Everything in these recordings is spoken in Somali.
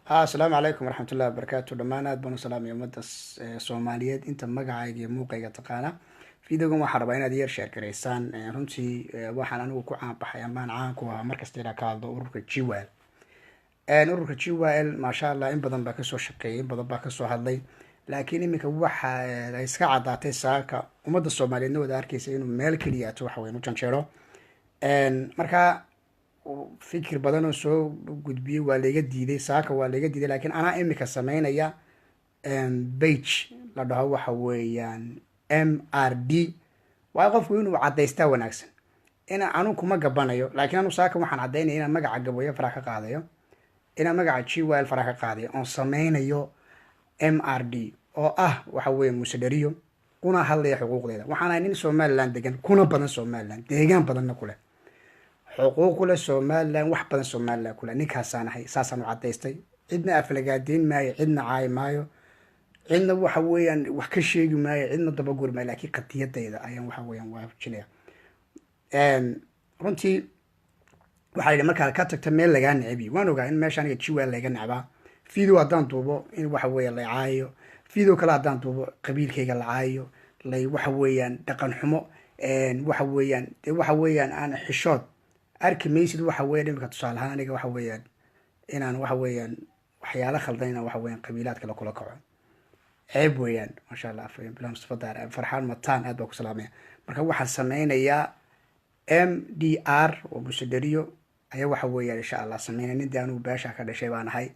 Asalaamu calaykum waraxmatullahi wabarakaatu. Dhammaan aad baan u salaamaya ummadda Soomaaliyeed, inta magacayga iyo muuqayga taqaana. Videogan waxaan rabaa inaad yar share garaysaan. Runtii waxaan anigu ku caanbaxay amaan caan ku ahaa markasta inaan ka hadlo ururka GYL. Ururka GYL, maasha Allah, in badan baa kasoo shaqeeyay, in badan baa kasoo hadlay, laakiin iminka waxa ay iska caddaatay saaka, ummadda Soomaaliyeedna wada arkeysa, inuu meel keliyaato waxa weyan u janjeero. Marka fikir badan oo soo gudbiyey waa layga diiday, saaka waa layga diiday, laakiin anaa imika sameynaya page la dhaho waxa weeyaan MRD. Waayo, qofku inuu caddaystaa wanaagsan. Ina anu kuma gabanayo, laakiin anu saaka waxaan caddaynaya inaan magaca Gaboyo farax ka qaadayo, inaan magaca GYL farax ka qaadayo, oon sameynayo MRD oo ah waxa weeye Musedheriyo, una hadlaya xuquuqdeeda. Waxaan ahay nin Somaliland degan, kuna badan Somaliland, deegaan badanna kuleh, xuquuq kule Somaliland, wax badan Somaliland kule. Ninkaasaan ahay, saasaan u caddaystay. Cidna aflagaadeyn maayo, cidna caayi maayo, cidna waxa weeyaan wax ka sheegi maayo, cidna dabaguri maayo, laakiin qadiyadayda ayaan waxa weeyaan waafajinaya. Runtii waxaa la yidhi, markaad ka tagta meel lagaa necebiyo. Waan ogaa in meesha aniga GYL layga necbaa. Video haddaan duubo in waxa weeya la caayayo, video kale haddaan duubo qabiilkayga la caayayo, lay waxa weeyaan dhaqan xumo, waxa weeyaan dee waxa weeyaan aan xishood arki maysid. Waxa weeyaan imika tusaale ahaan aniga waxa weeyaan inaan waxa weeyaan waxyaalo khaldan, inaan waxa weeyaan qabiilaad kale kula kaco ceeb weeyaan. Maasha Allah, bila Mustafa Daar, Farxaan Mataan, aad baa ku salaamaya. Marka waxaan sameynayaa MDR oo Musederiyo ayaa waxa weeyaan insha Allah sameynaya. Nin dee anugu beeshaa ka dhashay baan ahay,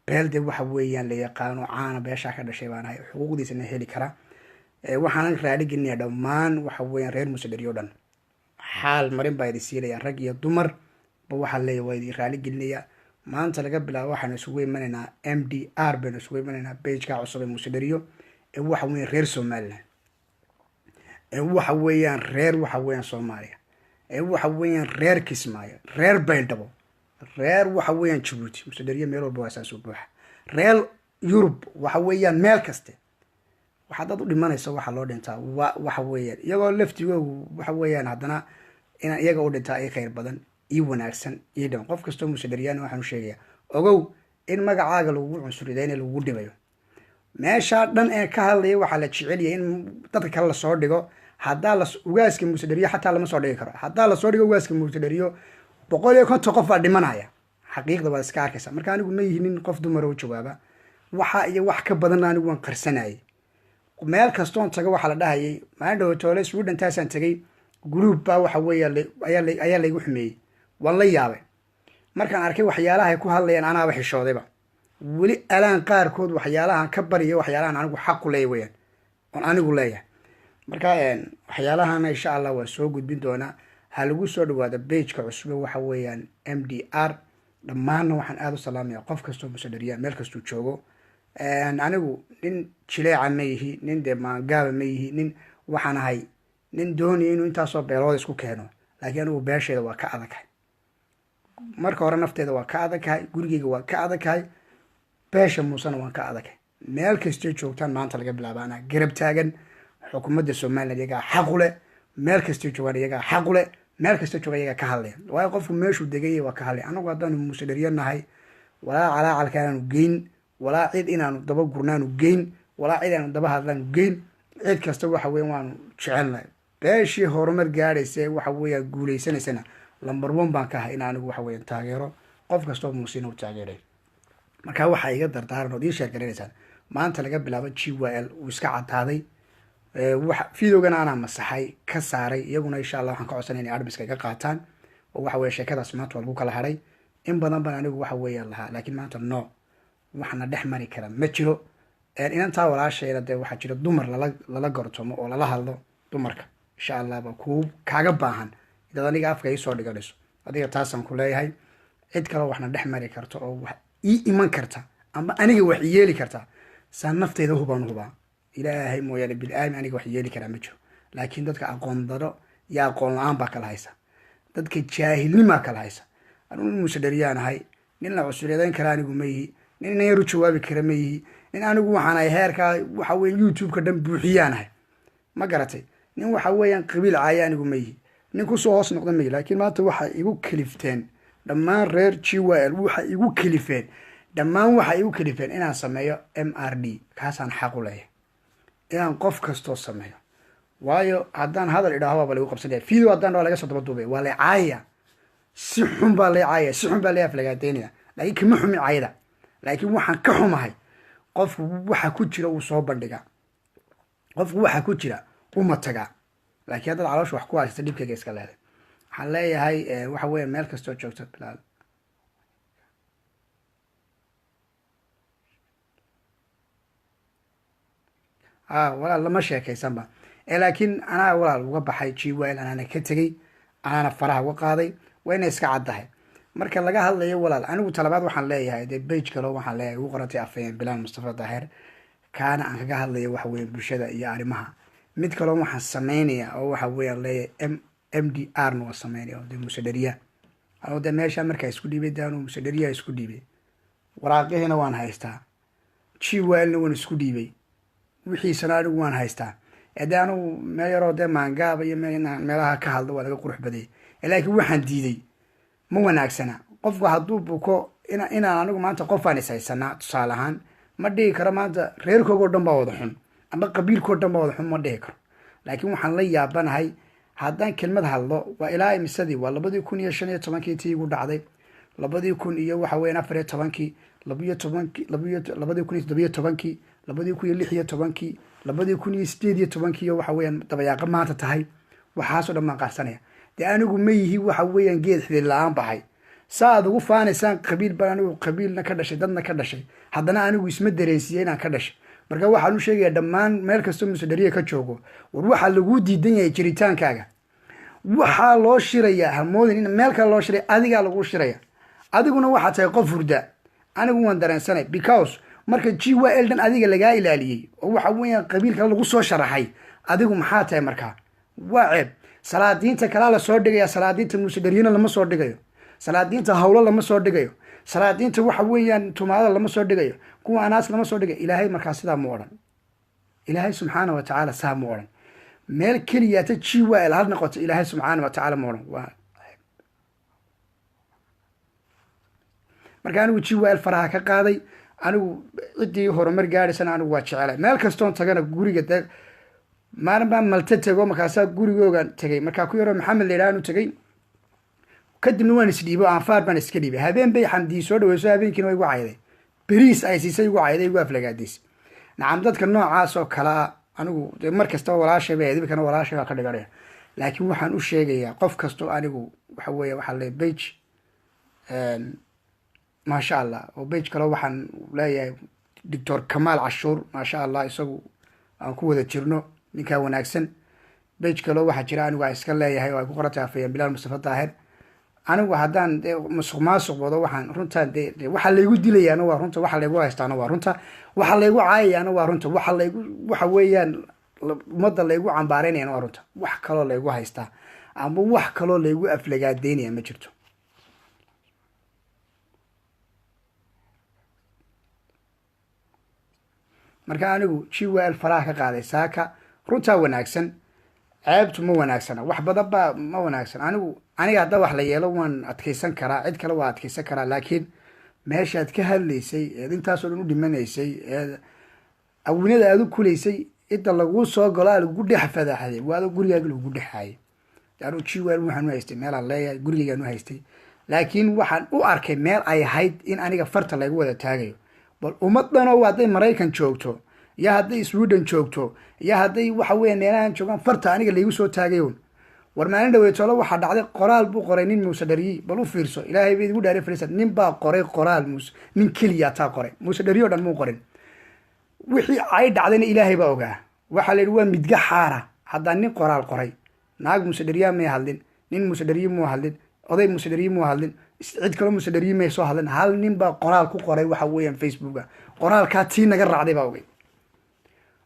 beel dee waxa weeyaan la yaqaano caana beeshaa ka dhashay baan ahay, xuquuqdiisana heli kara. Waxaanan raali gelinaya dhammaan waxa weeyaan reer Musederiyo o dhan. Xaal marin baa idin siinaya, rag iyo dumar ba. Waxaan leeyahay waa idin raali gelinaya. Maanta laga bilaabo waxaanu isugu imanaynaa MDR baynu isugu imanaynaa, pageka cusub ee Musederiyo ee waxa weeyaan reer Somaliland, ee waxa weeyaan reer waxa weeyaan Soomaaliya, ee waxa weeyaan reer Kismaayo, reer Baydhabo, reer waxa weeyaan Jabuuti. Musederiyo meel walba waa saasoo buuxa, reer Yurub, waxa weeyaan meel kaste. Waxaad dad u dhimanaysa waxaa loo dhintaa wa waxa weeyaan iyagoo laftigoogu waxa weeyaan haddana inaan iyaga u dhintaa ii khayr badan, ii wanaagsan, ii dhiman. Qof kastoo Musederiyaana waxaan u sheegayaa, ogow in magacaaga lagugu cunsuridayna, lagugu dhibayo. Meeshaa dhan ee ka hadlaya waxaa la jeceliyay in dadka kale lasoo dhigo. Haddaa la ugaaska Musederiyo xataa lama soo dhigi karo. Haddaa lasoo dhigo ugaaska Musederiyo, 150 qof baa dhimanaya. Xaqiiqda waad iska arkaysa. Marka anigu ma yihinin qof dumar oo jawaaba. Waxa iyo wax ka badanna anigu waan qarsanayay. Meel kastoon tago waxaa la dhahayay. Maalin dhow toole Sweden taasaan tegay, group baa waxa weeya ayaa laygu xumeeyey. Waan la yaabay markaan arkay waxyaalaha ay ku hadlayaan, anaaba xishoodayba. Weli alaan qaarkood waxyaalahan ka baryayo, waxyaalahan anigu xaq ku leeya weyaan oon anigu leeyahay. Marka waxyaalahana insha Allah waa soo gudbin doonaa. Ha lagu soo dhawaado pageka cusube, waxa weeyaan MDR. Dhammaanna waxaan aada u salaamaya qof kastoo Musederiya meel kastuu joogo. Anigu nin jileeca ma yihi, nin dee maangaaba ma yihi, nin waxaan ahay nin doonaya inuu intaasoo beelood isku keeno, laakiin anigu beesheeda waa ka adaghay. Marka hore nafteeda waa ka adagkahay, gurigeyga waa ka adagkahay, beesha Muusena waan ka adaghay. Meel kastay joogtaan maanta laga bilaaba anaa garab taagan. Xukuumadda Somaliland iyagaa xaqu leh, meel kastay joogaan iyagaa xaqu leh, meel kastay joogaan iyagaa ka hadlaya. Waayo, qofku meeshuu deganyay waa ka hadlaya. Anagu haddaanu Musederiyo nahay, walaa calaacalka inaanu geyn, walaa cid inaanu daba gurnaanu geyn, walaa cid aanu daba hadlaanu geyn. Cid kasta waxa weyan waanu jecelnahay. Beeshii horumar gaadhaysa, waxa weeyaan guulaysanaysana, number one baan ka ahay in anigu waxa weeyaan taageero. Qof kastoo Muusina u taageeray. Marka waxaa iga dardaaran ood ii share garanaysaan, maanta laga bilaabo GYL uu iska cadaaday. Videogana anaa masaxay, ka saaray. Iyaguna insha Allah waxaan ka codsanay inay admiska iga qaataan oo waxa weye sheekadaas maanta waa lagu kala hadhay. In badan baan anigu waxa weeyaan lahaa, laakiin maanta no, waxna dhex mari kara ma jiro. Inantaa walaashayna dee waxaa jira dumar lala gortomo oo lala hadlo. Dumarka insha Allah ba kuu kaaga baahan idaad aniga afka iisoo dhiganayso. Adiga taasaan ku leeyahay. Cid kaleo waxna dhex mari karta oo wax ii iman karta ama aniga wax yeeli karta, saa nafteyda hubaan hubaa, Ilaahay mooyaane bil-aami aniga wax yeeli karaa ma jiro. Laakiin dadka aqoon daro iyo aqoon la-aan baa kala haysa, dadka jaahilnimaa kala haysa. Anugu nin Musedheriyaan ahay. Nin la cusureedayn kara anigu ma yihi, nin inan yar u jawaabi kara ma yihi. Nin anigu waxaan ahay heerkaa waxa weya YouTube-ka dhan buuxiyaan ahay, ma garatay? Nin waxa weeyaan qabiil caaya anigu ma yihi, nin kusoo hoos noqda ma yihi. Laakiin maanta waxay igu kalifteen dhammaan reer GYL, waxay igu kalifeen Dhammaan waxa igu kalifeen inaan sameeyo MRD. Kaasaan xaq u leeyahay inaan qof kastoo sameeyo, waayo haddaan hadal idhaaho waaba lagu qabsanaya. Video haddaan dhaho laga soo daba duubay, waa lay caayaya, si xun baa lay caayaya, si xun baa lay aflagaadeynaya. Laakiin kama xumi cayda, laakiin waxaan ka xumahay qofku waxa ku jira uu soo bandhigaa, qofku waxa ku jira uma tagaa. Laakiin haddaad caloosha wax ku haysata, dhibkayga iska leeday. Waxaan leeyahay, waxa weya, meel kastoo joogto, Bilaal, a walaal lama sheekaysanba. Laakiin anaa walaal uga baxay GYL, anaana ka tegey, anaana faraha uga qaaday. Waa inay iska caddahay marka laga hadlayo, walaal. Anigu talabaad waxaan leeyahay dee page kalo waxaan leeyahay ugu qorantay Afayeen Bilaal Mustafa Daahir, kaana aan kaga hadlayo waxa weya bulshada iyo arrimaha. Mid kaloo waxaan sameynaya oo waxa weeyaan leeyahay MDR na waa sameynaya, oo dee Musedheriya. Anuu dee meesha markaa isku dhiibay, de anuu Musedheriya isku dhiibay, waraaqihiina waan haystaa, GYL-na waan isku dhiibay, wixiisana anigu waan haystaa. De anugu meel yaroo dee maangaaba iyo meel inaan meelaha ka hadlo waa laga qurux badayay, laakiin waxaan diiday ma wanaagsana. Qofku hadduu buko, inaan anigu maanta qofaan is haysanaa tusaale ahaan, ma dhihi karo maanta reerkoogoo dhan baa wada xun ama qabiilkoo dhan baa wada xun, ma dhihi karo. Laakiin waxaan la yaabanahay haddaan kelmad hadlo, waa ilaa imisadii, waa 2015-kii tii igu dhacday, labadii kun iyo waxa weyan 14-kii, 12-kii, 2017-kii, 2016-kii, 2018-kii, waxa weeyaan dabayaaqo maanta tahay. Waxaasoo dhan baan qaarsanaya. Dee anigu ma yihi waxa weeyaan geed xidid la-aan baxay. Saa aad ugu faanaysaan qabiil baan anigu qabiilna ka dhashay, dadna ka dhashay, haddana anigu isma dareensiiye inaan ka dhashay. Marka waxaan u sheegayaa dhammaan meel kastoo Musedhariya ka joogo, war waxaa laguu diidan yahay jiritaankaaga. Waxaa loo shirayaa, hamoodin in meel kale loo shiraya, adigaa laguu shiraya. Adiguna waxaa tahay qof hurda. Anigu waan dareensanay, because marka GYL dhan adiga lagaa ilaaliyey oo waxa weeyaan qabiil kale lagu soo sharaxay, adigu maxaa tahay? Markaa waa ceeb. Salaadiinta kalaa la soo dhigaya, salaadiinta Musedharyana lama soo dhigayo, salaadiinta hawlo lama soo dhigayo, salaadiinta waxa weeyaan tumaadada lama soo dhigayo, kuwa anaas lama soo dhigayo. Ilaahay markaa sidaa mu odhan. Ilaahay subxaana wa tacaala saa mu odhan. Meel keliyaata GYL hal noqoto, Ilaahay subxaana wa tacaala ma odhan. Waa marka anigu GYL faraha ka qaaday. Anigu ciddii horumar gaadhaysana anigu waa jecelay. Meel kastoon tagana guriga de maalin baan Malta tego, markaasaa gurigoogan tegay, markaa ku yaroo Maxamed la yidhaha tegay. Kadibna waan isdhiibo, aanfaar baan iska dhiibay. Habeen bay Xamdii soo dhaweyso, habeenkiina waa igu cayday, beriis ay siisay igu cayday, igu aflagaadiis. Nacam, dadka noocaas oo kalea anigu de mar kastaba walaashay bay, imikana walaashay baa ka dhiganaya. Laakiin waxaan u sheegayaa qof kastoo anigu waxa weeye waxaa leeyahay page, maasha Allah, oo page kaleo waxaan leeyahay Doctor Kamaal Cashuur, maasha Allah, isagu aan ku wada jirno, ninkaa wanaagsan. Page kaleo waxaa jira anigu aan iska leeyahay oo ay ku qoran tahay Afayeen Bilaal Mustafa Daahir. Anigu haddaan de musuq maasuq wado, waxaan runta de waxa laygu dilayaana waa runta, waxa laygu haystaana waa runta, waxa laygu caayayaana waa runta, waxa laygu waxa weeyaan ummadda laygu cambaaraynayana waa runta. Wax kaloo laygu haystaa ama wax kaloo laygu aflagaadeynaya ma jirto. Marka anigu GYL faraha ka qaaday saaka. Runtaa wanaagsan, ceebtu ma wanaagsana, wax badan baa ma wanaagsan. Aniga hadda wax la yeelo waan adkeysan karaa, cid kale waa adkeysan karaa, laakiin meeshaad ka hadlaysay eed intaasoo dhan u dhimanaysay, eed awinada aad u kulaysay, cidda laguu soo galo lagugu dhex fadaaxday, waa ado gurigaaga lagugu dhexaayay. Anigu GYL waxaan u haystay meelaan leeyahay, gurigaygaan u haystay, laakiin waxaan u arkay meel ay ahayd in aniga farta laygu wada taagayo. Bal ummad dhanoo hadday Maraykan joogto iyo hadday Sweden joogto iyo hadday waxa weya meelahan joogaan, farta aniga laygu soo taagayon. War maalin dhaweetoolo waxaa dhacday, qoraal buu qoray nin Muuse Dhariyi. Bal u fiirso, Ilaahay bay igu dhaariy fariisa. Nin baa qoray qoraal, Muuse, nin keliya taa qoray, Muuse Dhariyo dhan muu qorin. Wixii ay dhacdayna Ilaahay baa ogaa. Waxaa la yidhi waa midga xaara. Haddaa nin qoraal qoray, naag Muuse Dhariyaa may hadlin, nin Muuse Dhariyi muu hadlin, oday Muuse Dhariyi muu hadlin, cid kaloo Muuse Dhariyi may soo hadlin. Hal nin baa qoraal ku qoray waxa weeyaan Facebooka. Qoraalkaa tii naga raacday baa ogay.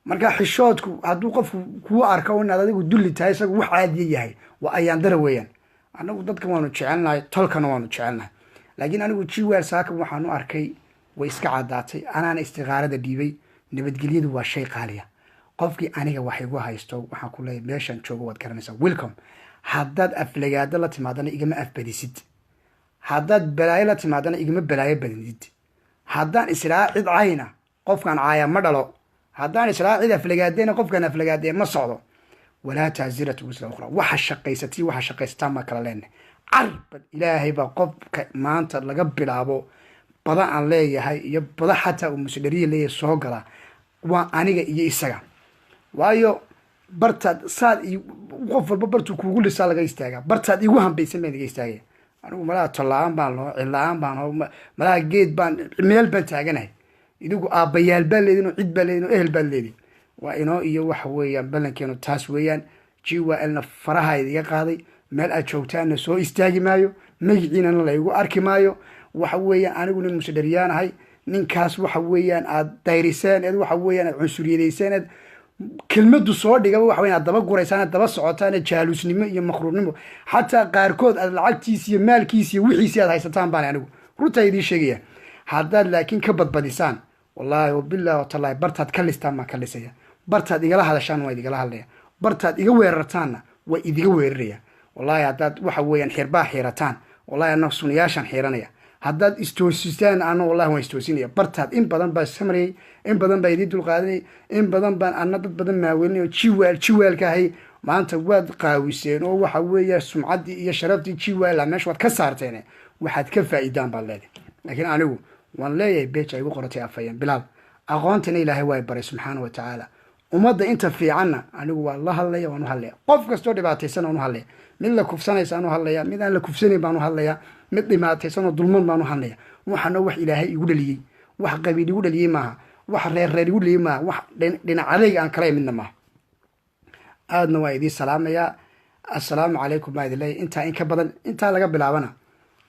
Marka xishoodku hadduu qofku kuu arko inaad adigu dulli tahay, isagu wax caadiya yahay, waa ayaandara weeyaan. Anagu dadkan waanu jecelnahay, tolkana waanu jecelnahay, laakiin anigu GYL saaka waxaan u arkay way iska caddaatay. Anaana istiqaarada dhiibay. Nabadgelyadu waa shay qaaliya. Qofkii aniga wax igu haysto, waxaan ku leeyahay meeshaan joogo waad garanaysaa, welcome. Haddaad aflagaado la timaadana igama afbadisid, haddaad balaayo la timaadana igama balaayo badnid. Haddaan israa cid cayna, qofkaan caaya ma dhalo. Haddaan israa cid aflagaadeyna, qofkaan aflagaadee ma socdo. Walaa taasiratu wisra ukhra. Waxa shaqaysatii, waxa shaqaysataan baa kala leenahay. Carbad Ilaahay baa qofka maanta laga bilaabo bada aan leeyahay iyo bada xataa uu Musedhariya leeyahay soo galaa, waa aniga iyo isaga. Waayo, bartaad saad qof walba bartuu kuugu lisaa laga istaagaa. Bartaad igu hambaysan baan iga istaagaya. Anigu malaha tolla-aan baan loo, cilla-aan baan loo, malaha geed baan meel baan taaganahay. Idigu aabbayaal baa leedin oo cid baa leedin oo ehel baad leedin. Waa inoo iyo waxa weeyaan ballankeenu taas weeyaan. GYLna faraha idiga qaaday. Meel aad joogtaanna soo istaagi maayo, magiciinana laygu arki maayo. Waxa weeyaan anigu nin Musedhariyaanahay. Ninkaas waxa weeyaan aad dayriseen eed, waxa weeyaan aad cunsuriyadayseen eed, kelmaddu soo dhigaba waxa weyan aad daba guraysaan, aad daba socotaan, jaaluusnimo iyo makruurnimo, xataa qaarkood aad lacagtiisi iyo maalkiisi iyo wixiisii aad haysataan baan anigu runtaa idiin sheegaya. Haddaad laakiin ka badbadisaan, wallaahi wabillahi watallaahi, bartaad ka listaan baan ka lisaya, bartaad igala hadashaan waa idigala hadlaya, bartaad iga weerartaanna waa idiga weeraraya. Wallahi haddaad waxa weeyaan xirbaa xiirataan, wallahi ana sunayaashaan xiiranaya. Haddaad istoosisaan, ana wallahi waan istoosinaya. Bartaad in badan baa samrayay, in badan baa idiin dulqaadanayay, in badan baan ana dad badan maawelinay oo jiwaal jiwaalka ahay. Maanta waad qaawiseen oo waxa weeya sumcaddii iyo sharaftii jiwaala meesha waad ka saarteen. Waxaad ka faa'iidaan baad leedahay, laakiin anigu waan leeyahay page ay igu qoratay Afhayeen Bilaal. Aqoontana Ilaahay waa baray subxaana wa tacaala. Ummadda inta fiicanna anigu waan la hadlaya, waan u hadlaya. Qof kastoo dhibaataysan waan u hadlaya. Mid la kufsanaysa aan u hadlaya, mid aan la kufsanayn baan u hadlaya, mid dhibaataysan oo dulman baan u hadlaya. Waxaana wax Ilaahay igu dhaliyey, wax qabiil igu dhaliyey maaha, wax reer reer igu dhaliyey maaha, wax dhinac adayg aan kala midna maaha. Aadna waa idiin salaamayaa. Assalaamu calaykum baa idin leeyahy. Intaa in ka badan, intaa laga bilaabana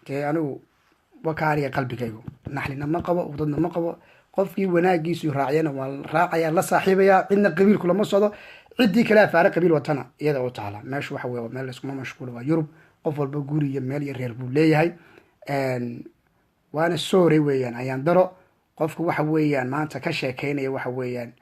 dee anigu wakaariga qalbigaygu naxlina ma qabo, udadna ma qabo. Qofkii wanaagiisu raaciyana waan raacaya, la saaxiibaya. Cidna qabiilku lama socdo. Ciddii kale afaare qabiil watana iyada u taala. Meeshu waxa wey meel layskuma mashquulo, waa Yurub. Qof walba guri iyo meel iyo reer buu leeyahay. Waana sorry weeyaan, ayaan daro. Qofka waxa weeyaan maanta ka sheekeynaya waxa weeyaan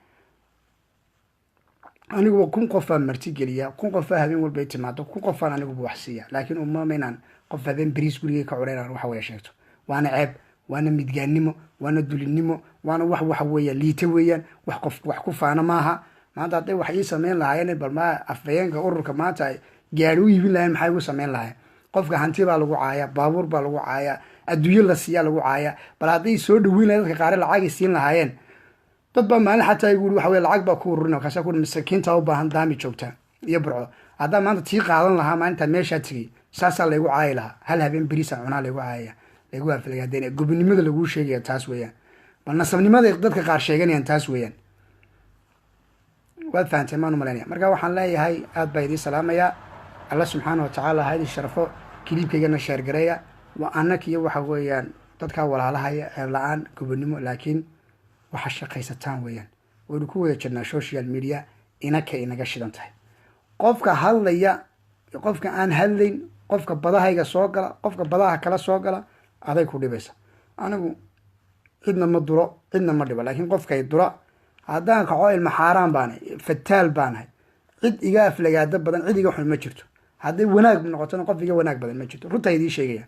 aniguba 1000 qof baan martigeliya, 1000 qof baa habeen walba timaado, 1000 qof baan aniguba wax siiya, laakiin umama inaan qof habeen beriis gurigay ka cuna inaan waxa weya sheegto waana ceeb, waana midgaannimo, waana dulinnimo, waana wax waxa weeya liita weeyaan. Wax qof wax ku faana maaha. Maanta hadday wax ii samayn lahaayeen, bal ma afhayeenka ururka maanta ay gaari u iibin lahayen, maxay igu samayn lahayen? Qofka hanti baa lagu caaya, baabuur baa lagu caaya, adduunyo la siiyaa lagu caaya. Bal hadday soo dhaweyn lahayen, dadka qaare lacagay siin lahaayeen. Dad baa maalin xataa igu yiri waxa wey lacag baa ku ururin. Markaasa ku masaakiinta u baahan daami joogtaa iyo Burco. Haddaan maanta tii qaadan lahaa maalintaa meeshaa tegey, saasaa laygu caayi lahaa. Hal habeen beriisaan cunaa laygu caayaya, laygu aflagaadeen. Gobonimada laguu sheegaya taas weeyaan. Bal nasabnimada dadka qaar sheeganayaan taas weeyaan. Waad fahanteen maan u malaynaya. Marka waxaan leeyahay aad baa idiin salaamayaa. Alla subxaana wa tacaala ha idin sharfo. Clipkaygana share gareeya. Waa annakiyo waxa weeyaan dadkaa walaalahaya, ceeb la-aan, gobonimo, laakiin waxa shaqaysataan weeyaan. Waynu ku wada jirnaa social media, inaka inaga shidan tahay. Qofka hadlaya, qofka aan hadlayn, qofka badahayga soo gala, qofka badaha kala soo gala, aday ku dhibaysa. Anigu cidna ma duro, cidna ma dhibo, laakiin qofkay dura haddaan kaco, ilma xaaraan baanahay, fataal baanahay. Cid iga aflagaado badan, cid iga xun ma jirto. Hadday wanaag noqotona, qof iga wanaag badan ma jirto. Runtaa idiin sheegaya.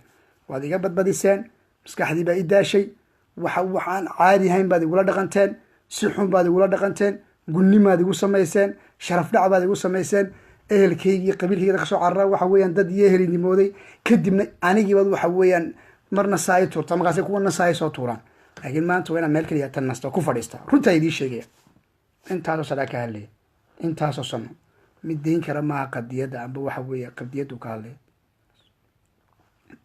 Waad iga badbadiseen, maskaxdii baa i daashay. Waxa waxaan caadi ahayn baad igula dhaqanteen, si xun baad igula dhaqanteen, gunnimaad igu samayseen, sharaf dhac baad igu samayseen. Ehelkaygii, qabiilkayga kasoo carara waxa weeyaan dad iyo ehelinimooday. Kadibna anigiibaad waxa weeyaan marna saa i tuurta, markaasay kuwana saa i soo tuuraan. Laakiin maanta waa inaan meel keliya tan nasta ku fadhiista. Runtaa idiin sheegaya. Intaasoo sanaa ka hadlaya, intaasoo sano mid dayn kara maaha qadiyadda amba waxa weeye qadiyaddu ka hadlaya.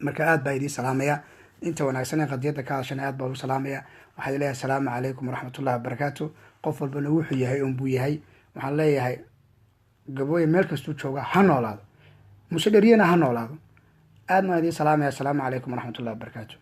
Marka aad baa idiin salaamaya. Inta wanaagsan ee qadiyadda ka hadashana aad baan u salaamaya. Waxaa leeyahay asalaamu calaykum waraxmatullahi wabarakaatu. Qof walbana wuxuu yahay unbuu yahay. Waxaan leeyahay Gabooye meel kastuu jooga ha noolaado, Muse Dheriyena ha noolaado. Aad baan idiin salaamaya. Asalaamu calaykum waraxmatullahi wabarakaatu.